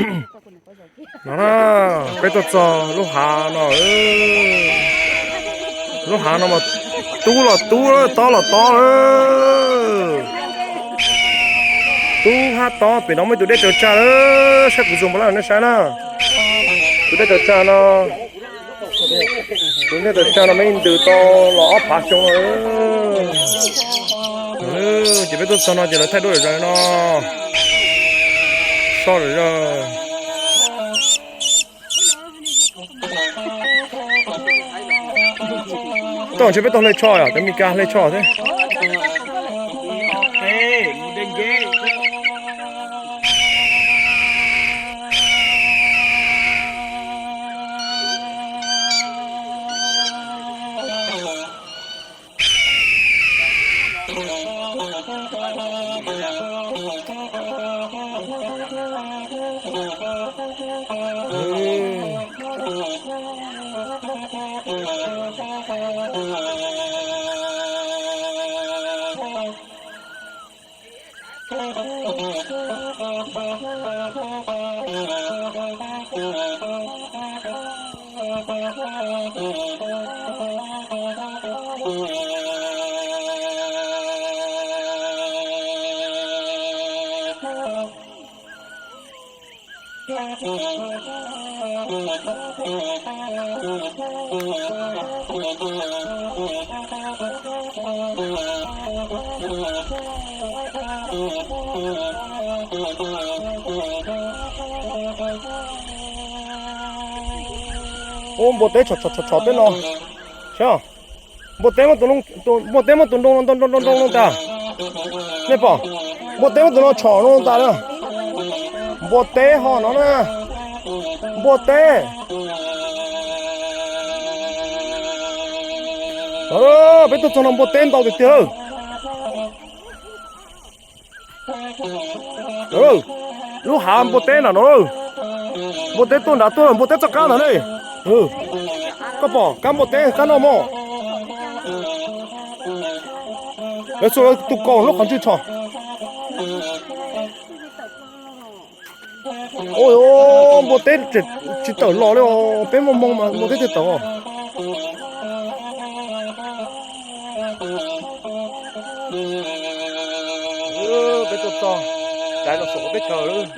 No na, peb tuaj txog lub hav no, lub hav no mas tub los tub, tob los tob lawm. Tub hab tob, pem no muaj ib tug dej tsaws tsag lawm, saib kuv zoom npaum li nej saib na. Tus dej tsaws tsag no, tus dej tsaws tsag no muaj ib ntws tau los ob phav xyoo lawm. Ces peb tuaj txog no ces lawv thaij duab zom zaws no, so zom zaws. Tau ntshe peb tau hle tsho yom, cov Meskas hle tsho thiab. Ub, npua teb tshom tshom tshom peb no. Saib, npua teb muab tus, npua teb muab tus ntoo no ntoo ntoo ntoo ntoo tas. Nej pom, npua teb muab tus no tshom no tas na. Npua teb ho no na. Npua teb. Peb tuaj txog no npua teb ntau tiag tiag. Lub hav npua teb nram no, npua teb tuaj nrad tuaj, npua teb txoj kab ntag ne. Koj pom kab npua teb kab noj mog. Lawv xuas tus kaus lub qhov ntswg tshom. Ua, npua teb tsis tawm los li os, peb muaj moo mas npua teb thiaj tawm. Peb tuaj txog, daiv los saum teb chaws lawm.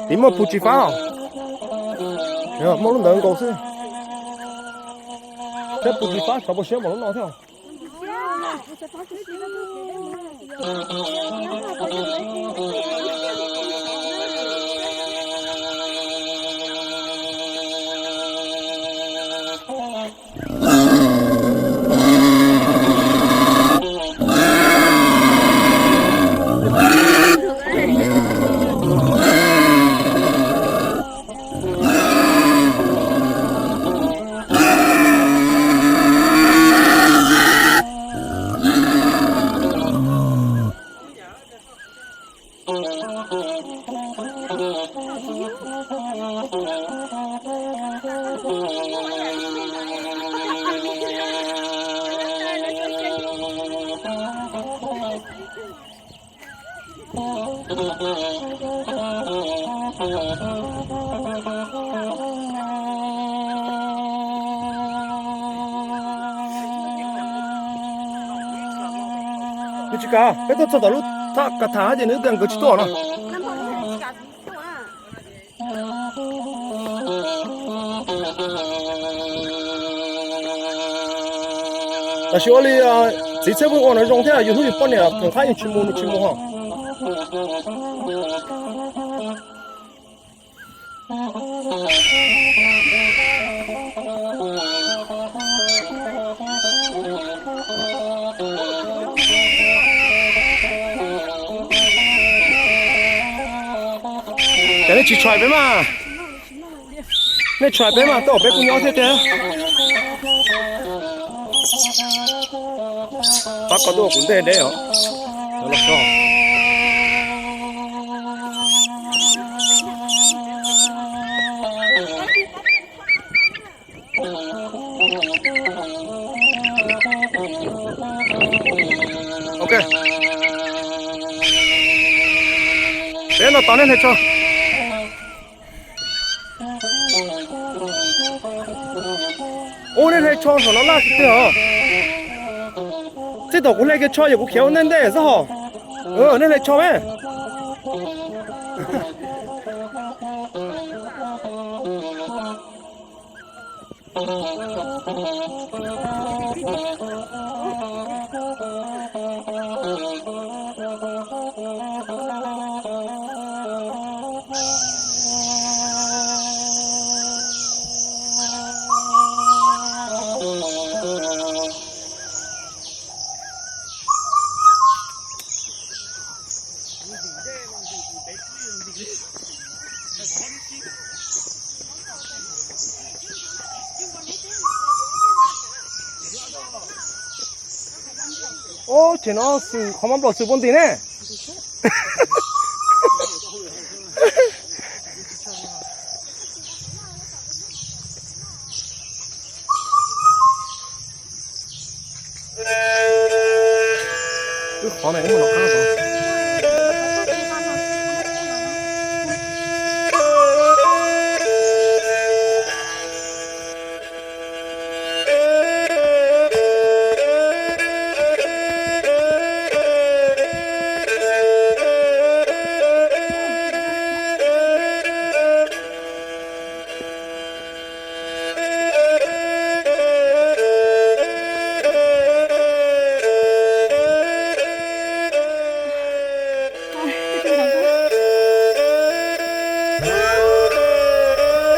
Tiv muaj pug tsis fab, muaj lub ntawd nkaus xwb. Thiab pug tsis fab, xyov puas siab npaum lub no thiab. Nws tsis kam, peb tuaj txog tom lub thaj kav tham ces nws tias nkawd tsis tuaj no. Tam sim ua li txiv Txhiaj Pheej ua no zoo thiab, yus hlub yus poj niam theem qhab yeej tsis mus nws tsis mus ho. Cas nej tsis tshais peb mas? Nej tshais peb mas, tej zaum peb kuj nyob thiab tiag. Pab koj tuaj kuv ntej deb os. Tos nej hle tsho. Ub, nej hle tsho saum no laj tiag os. Txij thaum kuv hle kiag tsho yog kuv khiav ua ntej ntej xwb hos. Nej hle tsho me. Ub, ces no xwm qhov mab nplaum xwm puag ntim ne. Wb qhov no wb mus rov qab os.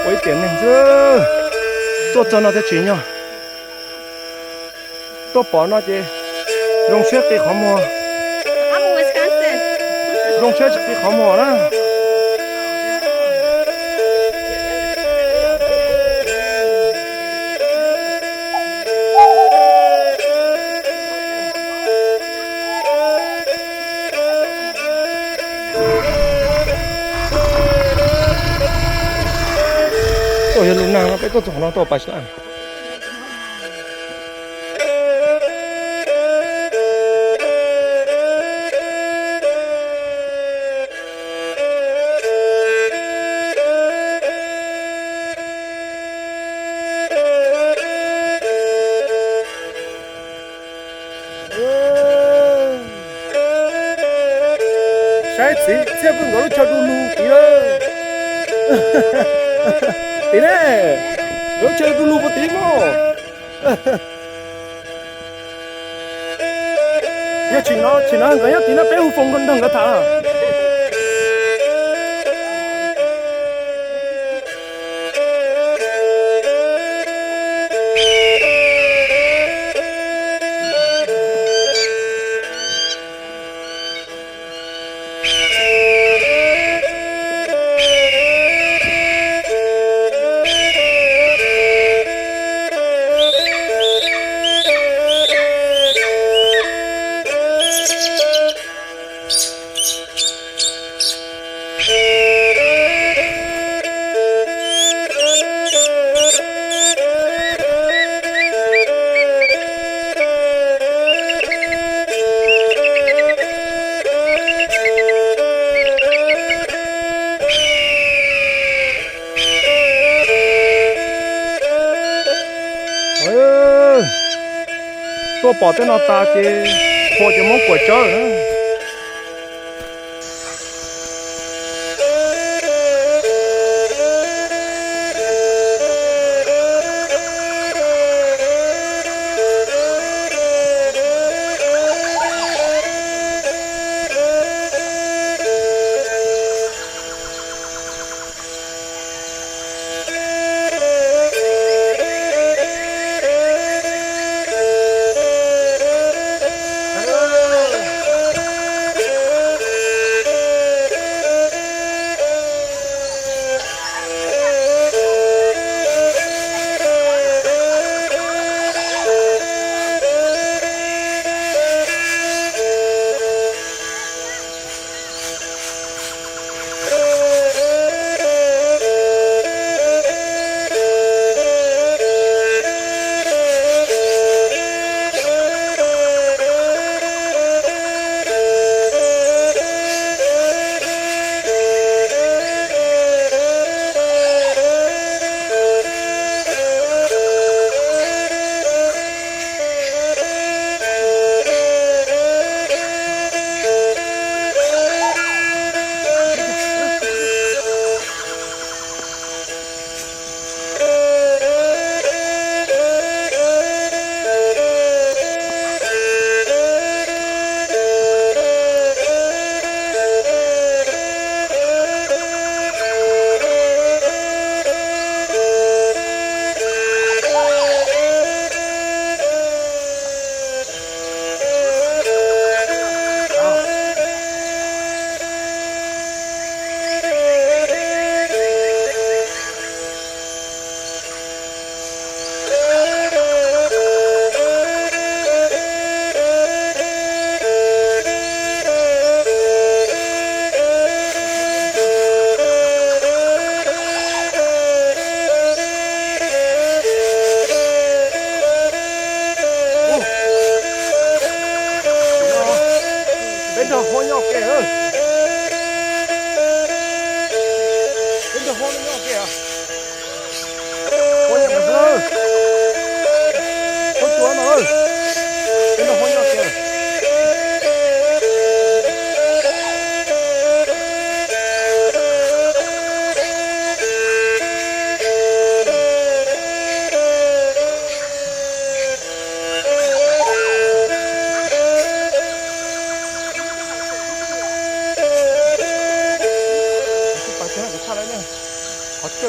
Ua ib tiam neeg xwb, tuaj txog no thiaj tsim nyog. Tuaj pom no ces zoo siab qi qhov muag. Zoo siab tsis qi qhov muag na. Tuaj yog lus nag no peb tuaj txog qhov no tuaj pais sab. Saib txiv txiaj vwj nkawd lub chaw du lug tid lawm. Tid ne, nkawd lub chaw du lug puag tid mog. Yog tsis no, tsis no nkawd nyob tid na peb hu foos nrog nkawd tham. Tuaj pom tej no tas ces qhua ces muab kuam tsawb na.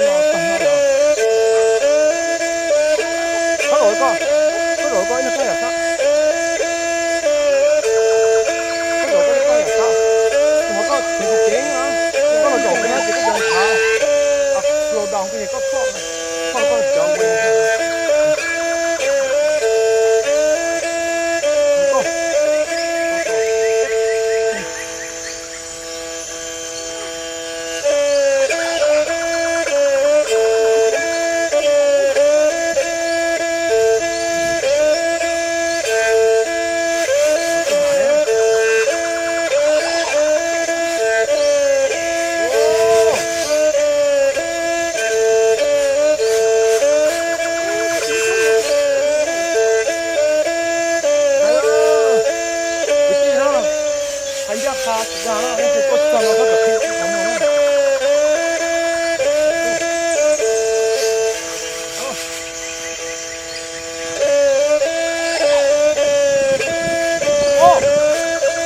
Tag no los. Txhob rau koj, txhob rau koj ib no koj yam sab. Txhob rau koj ib koj yam sab. Tus no koj cheem ceev na, koj los zaum koj no ces koj cov ntshav, slow down koj ces koj ploj, ploj koj cov. Kwv tij na, hais ncaj qha tsis dag na, leej twg tuaj txog no txhob kom qhib qhov muag na.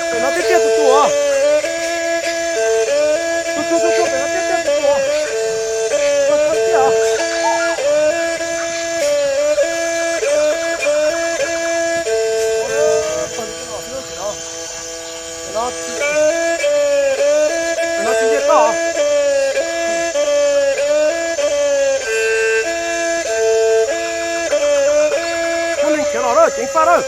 Pem no tiaj tiaj tus tus os. Tus tus tus tus pem no tiaj tiaj tus tus os. Tus tus tiaj os. Pem no tsis nce toj. Muaj neeg khiav los lawm, ceev faj lawm.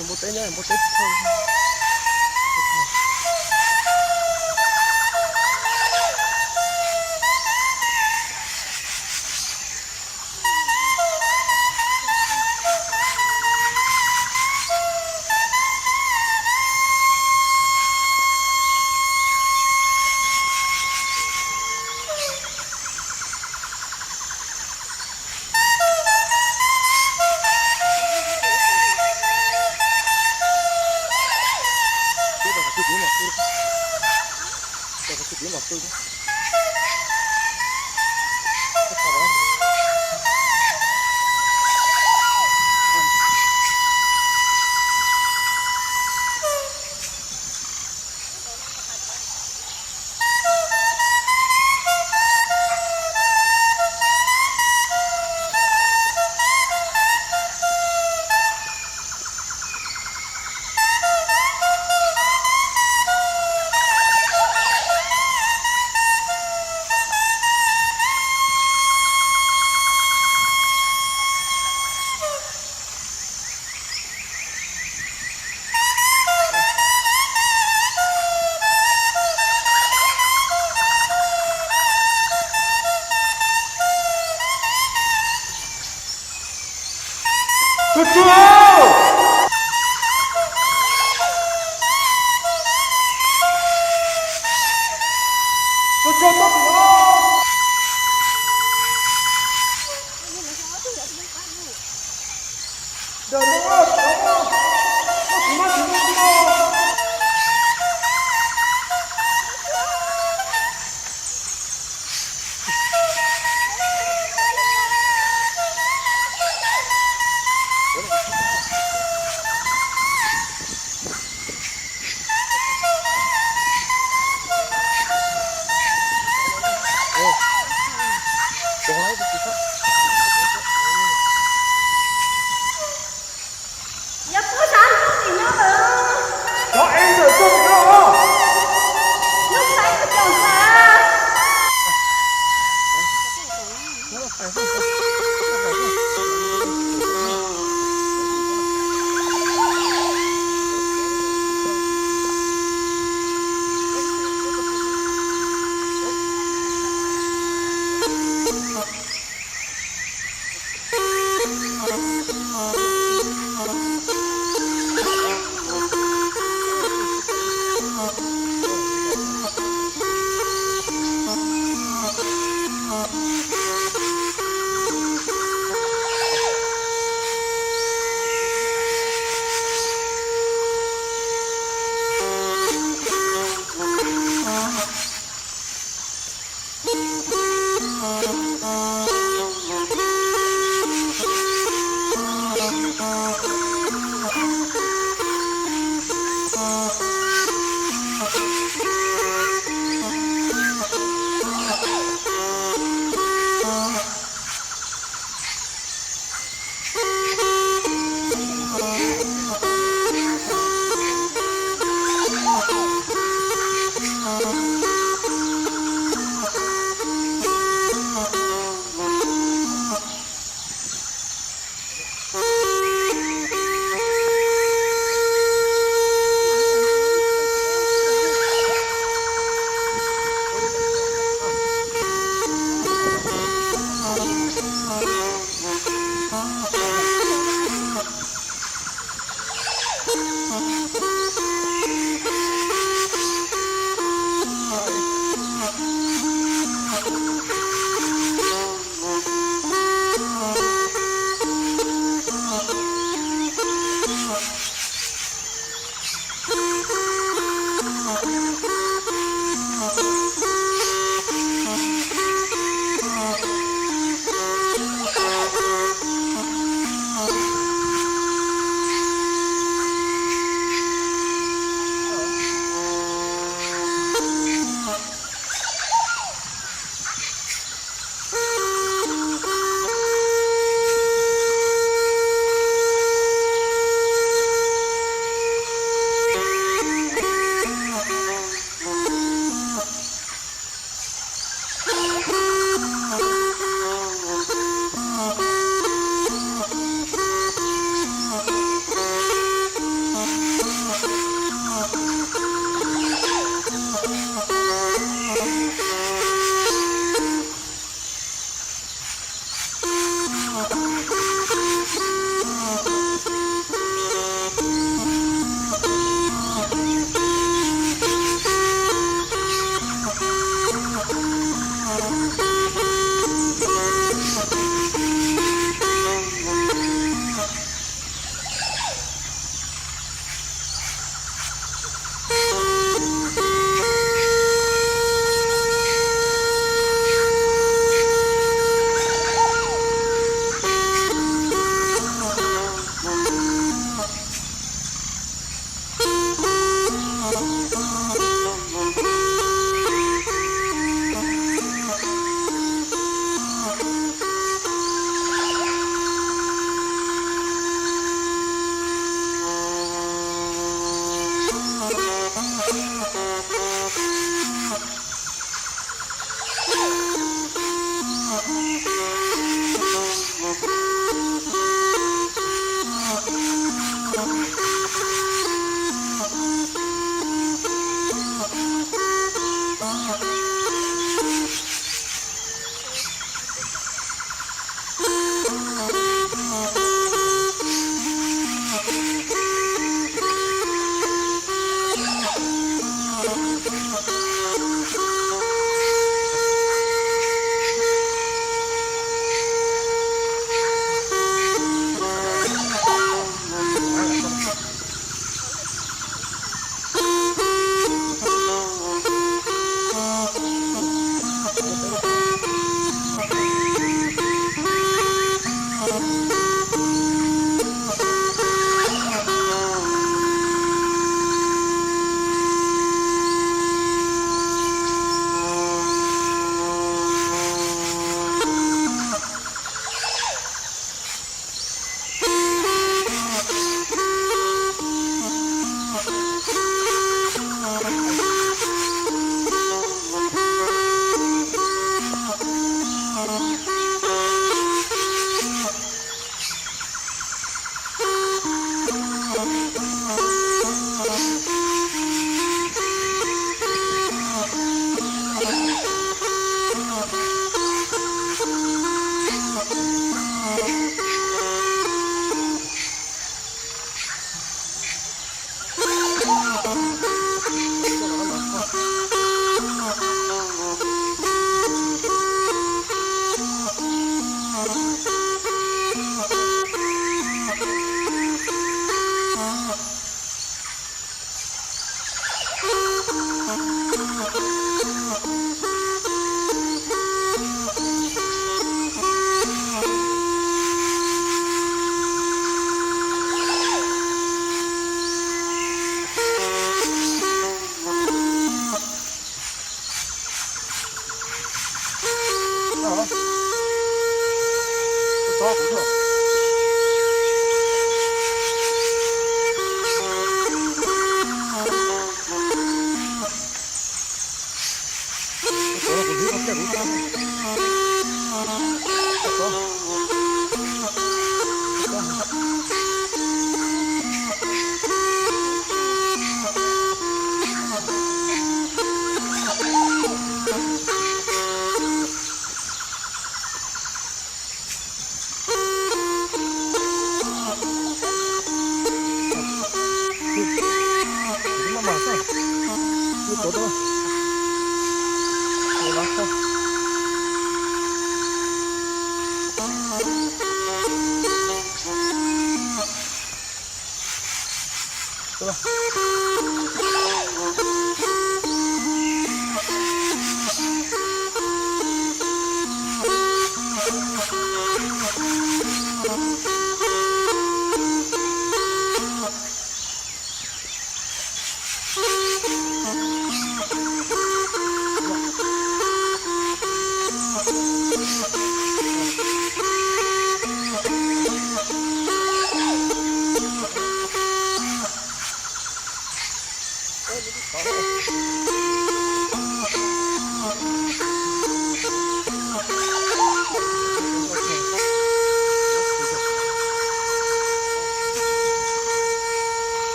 Npua teb nyob, npua teb tsis thawj. Tus tsuag! Yog puab sab lub tim no lawm. Cov ev ntawm koj no. Lub xaiv puas caum xav?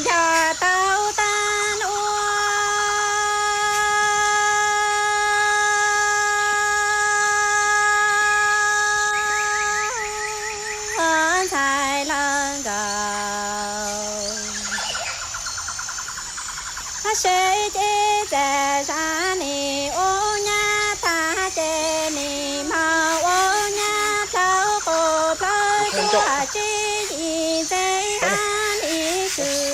Yog tau tag ua ntxhais lawv nkaus, seb ces txawm sab nim ua nyab tag ces nim mas ua nyab plaub qus plaub tuaj tsib yim ntxeev ab nim kws.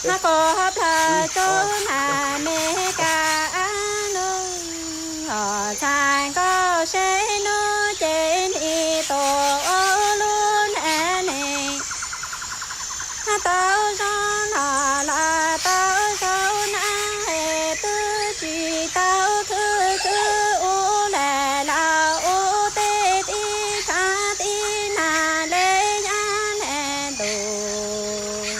Hab qhov plaws rua nam me ka ab lug, ntxhais nkauj seb nub ces nim tuaj ua lub neej neeg. Tau zoo no los tau zoo na, es twb tsis tau khwv khwv ua lawm los ua tej tib tshav tib nag le yaj le ntuj.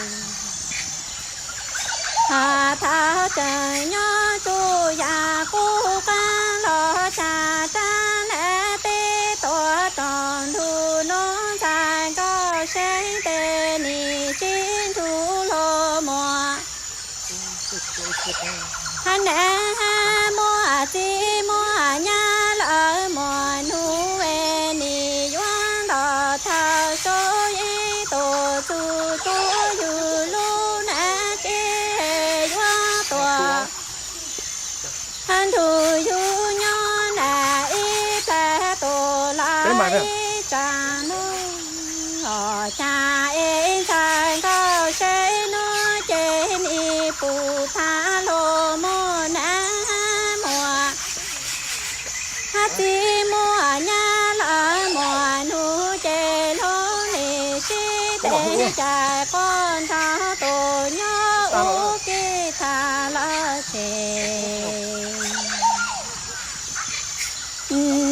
Ho thaum tseem nyob tsuj yam qub qab los xya rab na, peb tuaj rau ntug nub ntxhais nkauj seeb tes nim sib nrug luag muag. Hab na, muaj txiv muaj nyab lawv muaj nub es nim yuav nto thawm sub yeej tuaj txug tsuas yug lub neej tsev yuav tuaj. Hab nrug yug nyob na ib plag tuaj los ib tsam nub, os cas es ntxhais nkauj seeb nub ces nim pum thaum luag muag na muag. Hab txiv muaj nyab lawv muaj nub ces luag nim sib tes cais qoj nrog tuaj nyob ua ke tag lawm tseg.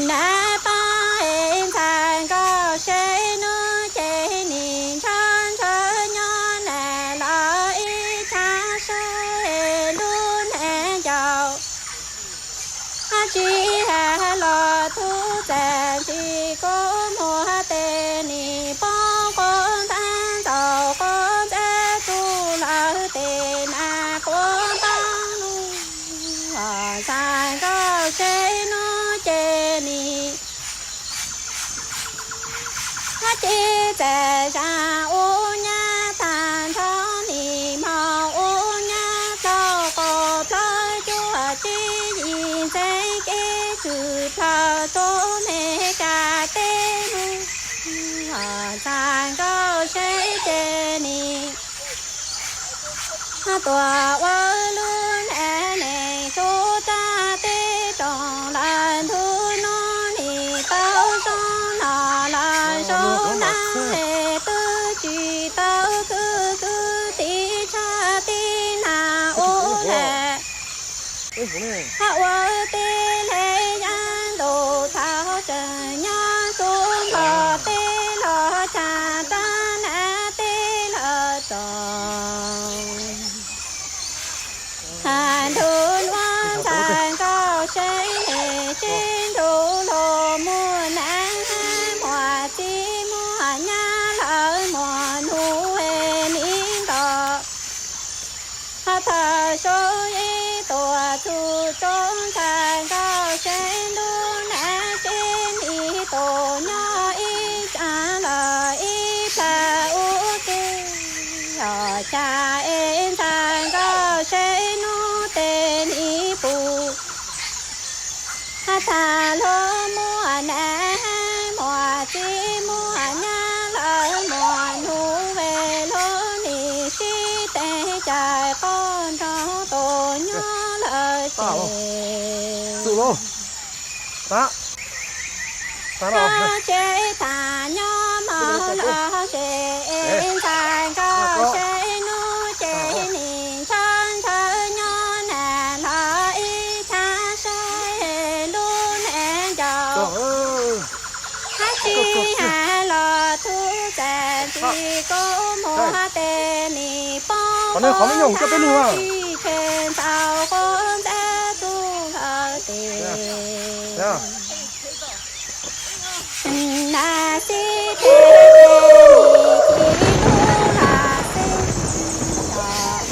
Na pab es ntxhais nkauj seeb nub ces nim ntshaw ntshaw nyob na los ib tshav seb lub neej ncaus. Hab tsis hais los tub txawm ntsis ko Teb txais zaj ua nyab tag nrho, nim hmo ua nyab plaub qos plaub cuaj tsib yim ntxeev kev tswm plaws rau Mes Kas teb lug. Ntxhais Nkauj Seeb ces nim tuaj ua lub neej neeg rau raj teb rooj lawm, ntu nub nim tau zoo no lawm, zoo nab es twb tsis tau khwv, khwv tib tshaj tib nag ua lawm. Hab ua teb leb yaj ntuj thaum tseem nyob, tub nplog teb los tshaj rab nab teb lawm txaus. Ntu nuav Ntxhais Nkauj Seeb es sib nrug lug muaj nab, muaj txiv muaj nyab lawm, muaj nub es nim nkaus. Hab thaum Suav ib tuaj txug rau Ntxhais Nkauj Seeb lub nab, tsev nim tuaj nyob ib tsam lawm ib plag ua ke. Yog cas es Ntxhais Nkauj Seeb nub tej nim pum, hab tag lug muaj nab, muaj txiv muaj nyab lawm, muaj nub es lub nim sib teem, cas qoj nrog tuaj nyob lawm ces. Tsev tag nyob mog lawm ces, Ntxhais Nkauj Seeb nub ces nim ntshaw ntshaw nyob nag los ib txhab saib lub neej ncaus. Hab tsis hais los tub txais ntxim kub muag tes nim poob, qhov no qhov me nyuam koj peb lug tsis tshe ntxaus quav ntxab txuj lawm tes. Nas xib tes tes nim tsis lub nas xib os.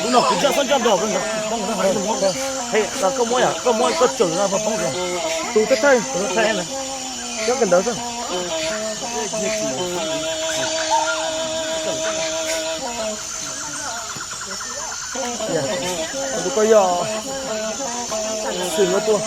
Lub no kuv ntsaj xob ntsaj nrog, koj muab, koj muab koj tseem no poob, tus thawj thawj, tus thawj thawj na, cov kawm ntawv xwb. Tus ko yog xwm no tuaj.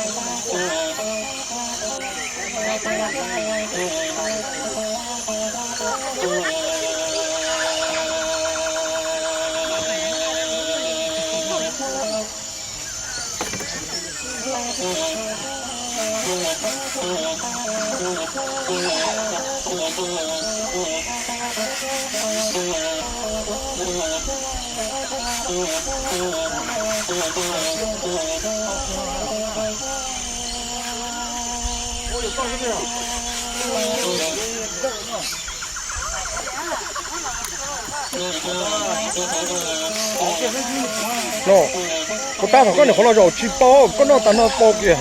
No, puas tab tom koj niam qhov no zaum tsis pau, koj noj tas no pau kiag.